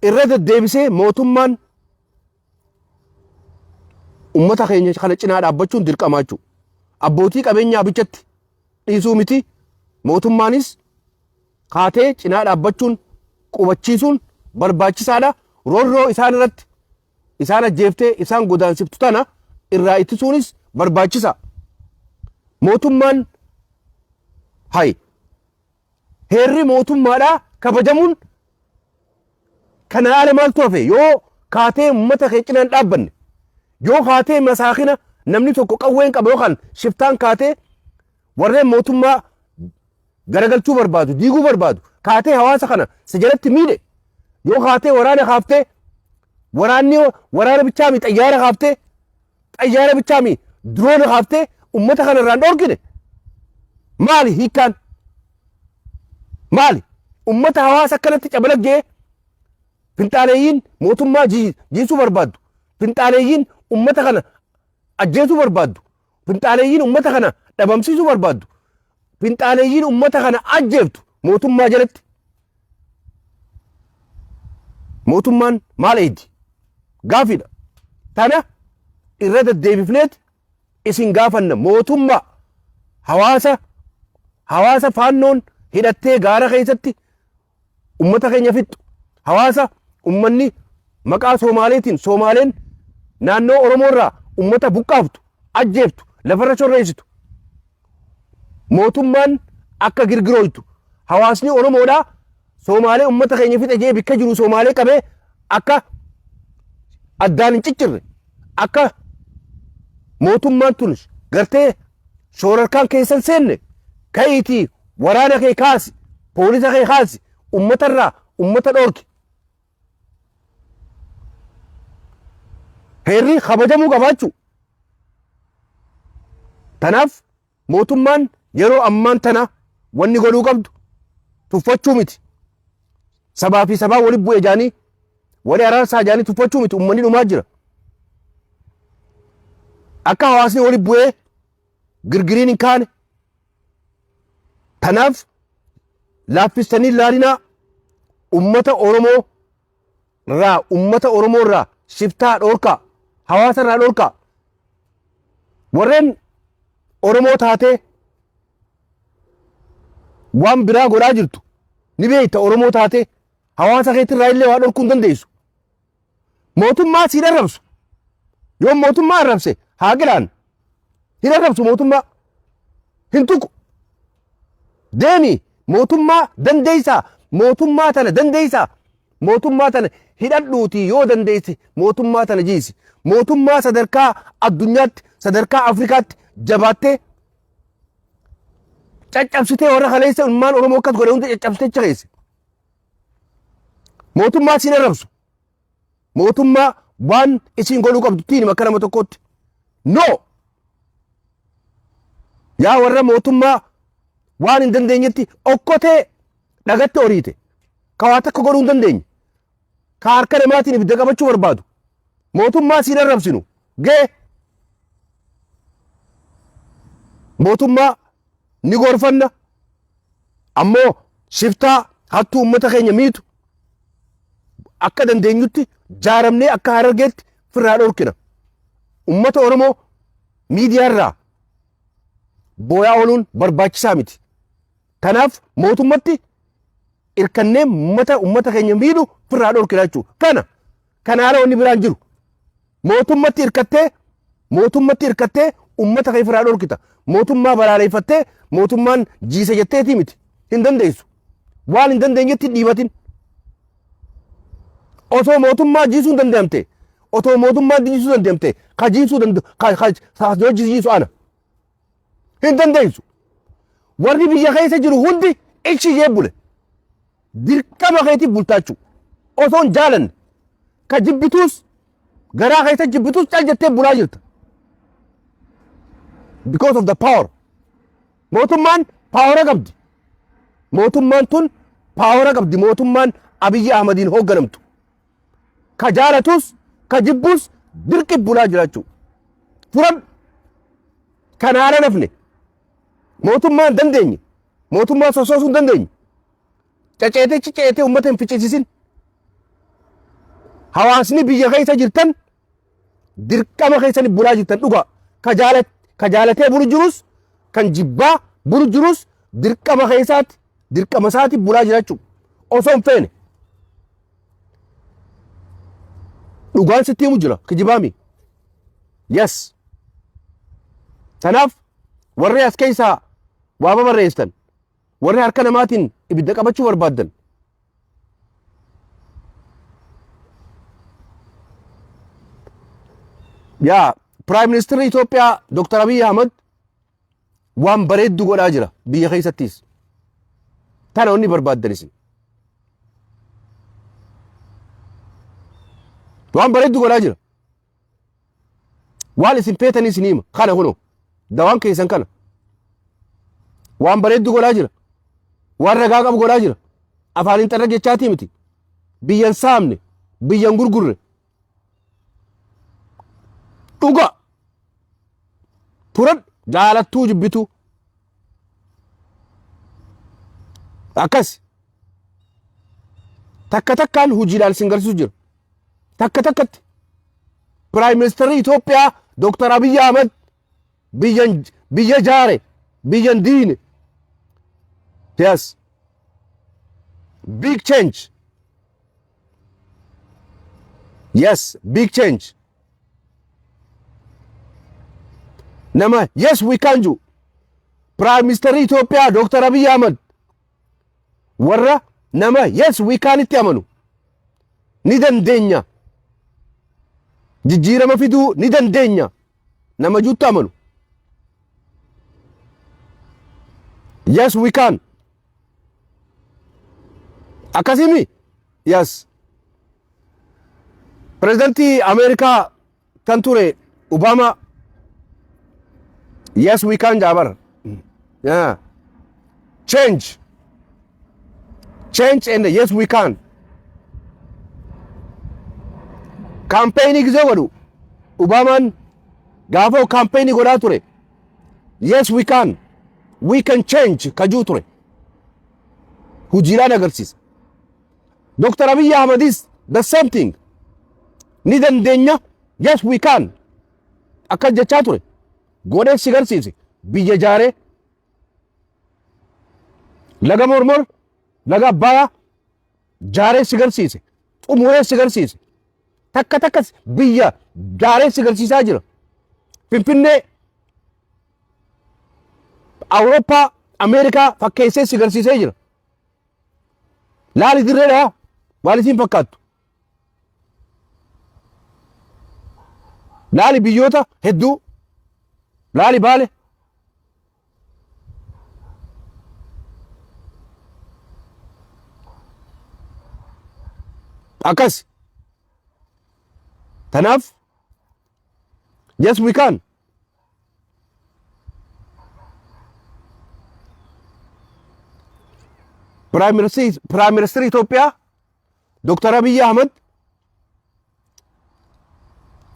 Irra deddeebisee mootummaan ummata keenya kana cinaa dhaabbachuun dirqamaa jechuudha. Abbootii qabeenyaa bichatti dhiisuu miti, mootummaanis kaatee cinaa dhaabbachuun qubachiisuun barbaachisaadha. Roorroo isaan irratti isaan ajjeeftee isaan godaansiftu tana irraa ittisuunis barbaachisa. Mootummaan hay heerri mootummaadhaa kabajamuun kana ala maaltu hafe? Yoo kaatee uummata kee cinaan dhaabbanne, yoo kaatee masaakina namni tokko qawween qaba yookaan shiftaan kaatee warreen mootummaa garagalchuu barbaadu, diiguu barbaadu, kaatee hawaasa kana si jalatti miidhe, yoo kaatee waraana kaaftee, waraanni waraana bichaami, xayyaara kaaftee, xayyaara bichaami, diroona kaaftee uummata kana irraan dhorkine, maali hiikkaan? Maali ummata hawaasa akkanatti cabalaggee? Finxaaleeyyiin mootummaa jiisuu barbaaddu, finxaaleeyyiin ummata kana ajjeesuu barbaaddu, finxaaleeyyiin ummata kana dhabamsiisuu barbaaddu, finxaaleeyyiin ummata kana ajjeeftu, mootummaa jalatti mootummaan maal eegdi? Gaafiidha. Tana irra deddeebifneet isin gaafanna. Mootummaa, hawaasa faannoon hidhattee gaara keessatti ummata keenya fixxu, hawaasa ummanni maqaa Soomaaleetiin Soomaaleen naannoo Oromoo irraa ummata buqqaaftu, ajjeeftu, lafarra shorreessitu, mootummaan akka girgirooytu, hawaasni Oromoodhaa Soomaalee ummata keenya fixe jee bikka jiru Soomaalee qabee akka addaan hin ciccirre, akka mootummaan tun gartee shoorarkaan keessan seenne, ka'iitii waraana kee kaasi, poolisa kee kaasi, ummatarraa ummata dhoorki. Heerri kabajamuu qabaachuu. Tanaaf mootummaan yeroo ammaan tana wanni godhuu qabdu tuffachuu miti. Sabaa fi sabaa walitti bu'e jaanii, wali araarsaa jaanii tuffachuu miti. Uummanni dhumaa jira. Akka hawaasni walitti bu'ee girgiriin hin kaane. Tanaaf laaffistanii laalinaa. Ummata Oromoo irraa, ummata Oromoo irraa shiftaa dhorkaa, hawaasa irraa dhorkaa. Warreen Oromoo taatee waan biraa godhaa jirtu ni beekta. Oromoo taatee hawaasa keetirraa illee waa dhorkuu hin dandeessu. Mootummaa siin arrabsu. Yoo mootummaa arrabse haaqilaan hin arrabsu, mootummaa hin tuqu. Deemi, mootummaa dandeessaa, mootummaa tana dandeessaa, mootummaa tana hidhadhuutii yoo dandeesse mootummaa tana jiisi. Mootummaa sadarkaa addunyaatti, sadarkaa Afrikaatti jabaattee caccabsitee warra kaleessa ilmaan Oromoo akkas godhe hunda caccabsitee achi keesse. Mootummaa siin arrabsu. Mootummaa waan isiin godhuu qabdu tiin akka nama tokkootti. No! Yaa warra mootummaa waan hin dandeenyetti okkotee dhagatti horiite. Ka waa takka godhuu hin dandeenye. Ka harka namaatiin ibidda qabachuu barbaadu. Mootummaa siin arrabsinu. Gee! Mootummaa ni gorfanna. Ammoo shiftaa hattuu uummata keenya miitu akka dandeenyutti jaaramnee akka Harargeetti firraa dhorkina. Uummata Oromoo miidiyaarraa booyaa ooluun barbaachisaa miti. Kanaaf mootummatti irkannee uummata keenya miidhu firraa dhorkina jechuudha. Kana ala wanni biraan jiru. Mootummatti irkattee uummata kee firraa dhorkita. Mootummaa balaaleffattee mootummaan jiise jetteetii miti. Hin dandeessu. Waan hin dandeenyetti hin dhiibatin. Osoo mootummaa jiisuu hin danda'amte, otoo mootummaan jiisuu danda'amte, ka jiisuu danda'u, ka jiisu ana. Hin dandeessu. Warri biyya keessa jiru hundi ichi jee bule. Dirqama keetiif bultaachuu. Osoo hin jaalanne. Ka jibbituus, garaa keessa jibbituus, cal jettee bulaa jirta. Because of the power. Mootummaan power qabdi. Mootummaan tun power qabdi. Mootummaan Abiyyi Ahmadiin hoogganamtu. Ka jaalatus ka jibbus dirqi bulaa jiraachuu. Furan kana haala nafne. Mootummaan dandeenye. Mootummaa sosoosuu hin dandeenye. Caceetee ciceetee uummata hin ficcisiisin. Hawaasni biyya keessa jirtan dirqama keessani bulaa jirtan dhugaa. Ka jaalat ka jaalatee bulu jirus kan jibbaa bulu jirus dirqama keessaatti dirqama isaatti bulaa jira jechuudha. Osoo hin feene. Dhugaan sitti himu jira kijibaami. Yes. Kanaaf warri as keessaa waa babarreessan warri harka namaatiin ibidda qabachuu barbaaddan yaa Prime Minister Itoophiyaa Dr. Abiy Ahmad waan bareeddu godhaa jira biyya keessattis. Tana wanni barbaaddan isin. Waan bareeddu godhaa jira. Waan isin feetanii isin hima. Kana kunoo. Dawaan keessan kana. Waan bareeddu godhaa jira. Waan ragaa qabu godhaa jira. Afaan hin xarra jechaatii miti. Biyyan saamne. Biyyan gurgurre. Dhuga. Turan jaalattuu jibbituu. Akkas. Takka takkaan hojiidhaan isin garsiisu jira. Takka takkatti. Piraayim Ministeerri Itoophiyaa Dooktar Abiyyi Ahmad biyyan biyya jaare biyyan diine. Yes. Big change. Yes, big change. Nama yes we can do. Prime Minister Itoophiyaa Dr. Abiy Ahmad warra nama yes we can itti amanu ni dandeenya. Jijjiirama fiduu ni dandeenya. Nama juutti amanu. Yes we can. Akkasimi? Yes. Pirezidantii Ameerikaa kan ture Obama yes we can jaabar. Yeah. Change. Change and yes we can. Kaampeenii gizee godhu Obaamaan gaafa kaampeenii godhaa ture yes we can. We can change kajuu ture. Hojiidhaan agarsiisa. Dr. Abiy Ahmedis the same thing. Ni dandeenya. Yes we can. Akkas jechaa ture. Godhee si garsiise. Biyya jaaree. Laga Mormor, laga Abbayaa jaaree si garsiise. Xumuree si garsiise. Takka takkas biyya jaaree si garsiisaa jira. Finfinnee Awurooppaa, Ameerikaa fakkeessee si garsiisee jira. Laali dirreedha waan isiin fakkaattu. Laali biyyoota hedduu. Laali Baale. Akkas. Tanaaf yes we can. Prime Minister Itoophiyaa Dr. Abiy Ahmad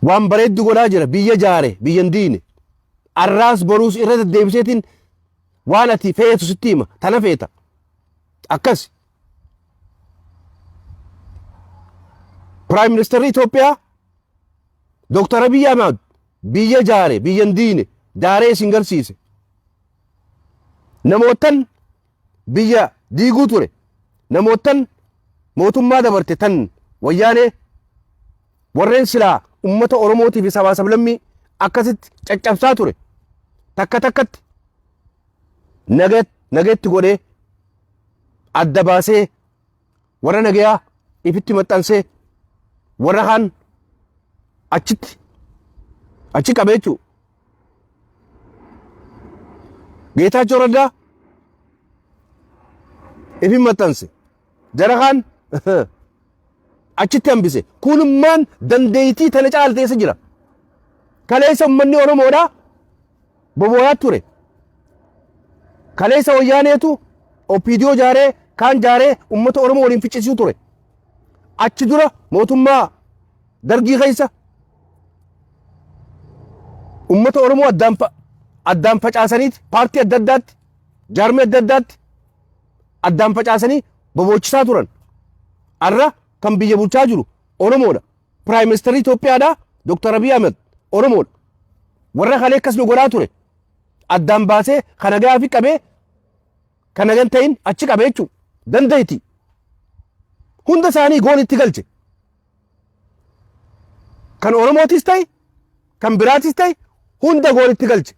waan bareeddu godhaa jira biyya jaare biyya hin diine arraas boruus irra deddeebiseetiin waan ati feetu sitti hima tana feeta akkas Prime Minister Itoophiyaa Dr. Abiy Ahmad biyya jaare biyya hin diine jaaree isin garsiise namootan biyya diiguu ture namootan mootummaa dabarte tan wayyaanee warreen silaa ummata Oromootii fi sabaa sablammii akkasitti caccabsaa ture takka takkatti nageetti godhee adda baasee warra nagayaa ifitti maxxansee warra kaan achitti achi qabee jechuudha. Geetaachoo Raddaa ifin maxxanse jara kaan achitti hambise. Kunummaan dandeettii tana caalte eessa jira? Kaleessa uummanni Oromoodhaa bobooyaa ture. Kaleessa wayyaaneetu OPDO jaaree kaan jaaree uummata Oromoo waliin ficcisiisuu ture. Achi dura mootummaa dargii keessa uummata Oromoo addaan addaan facaasaniiti paartii adda addaatti jaarmee adda addaatti addaan facaasanii boboochisaa turan. Har'a kan biyya bulchaa jiru Oromoodha. Prime Minister Itoophiyaadha Dr. Abiy Ahmed Oromoodha. Warra kalee akkas nu godhaa ture. Addaan baasee kana gaafi qabee kana gan ta'in achi qabee jechuudha. Dandeetti. Hunda isaanii goolitti galche. Kan Oromootis ta'e, kan biraatis ta'e, hunda goolitti galche.